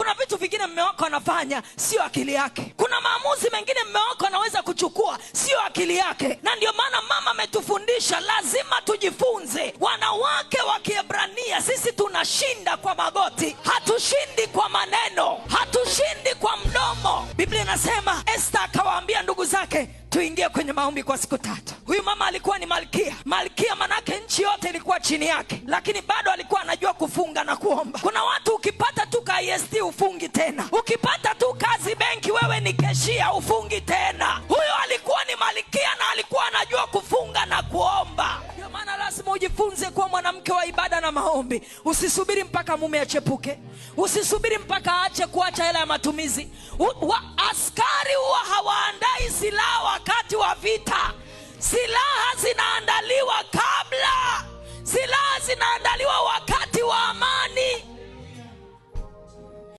Kuna vitu vingine mme wako anafanya sio akili yake. Kuna maamuzi mengine mme wako anaweza kuchukua sio akili yake, na ndio maana mama ametufundisha lazima tujifunze. Wanawake wa Kiebrania sisi tunashinda kwa magoti, hatushindi kwa maneno, hatushindi kwa mdomo. Biblia inasema Esta akawaambia ndugu zake, tuingie kwenye maombi kwa siku 3. Huyu mama alikuwa ni malkia. Malkia manake nchi yote ilikuwa chini yake, lakini bado alikuwa anajua kufunga na kuomba. Kuna watu ukipata tu ka IST ufungi tena, ukipata tu kazi benki wewe ni keshia ufungi tena. Huyo alikuwa ni malkia na alikuwa anajua kufunga na kuomba. Ndio maana lazima ujifunze kuwa mwanamke wa ibada na maombi. Usisubiri mpaka mume achepuke, usisubiri mpaka aache kuacha hela ya matumizi. Askari huwa hawaandai silaha wakati wa vita. Silaha zinaandaliwa kabla, silaha zinaandaliwa wakati wa amani.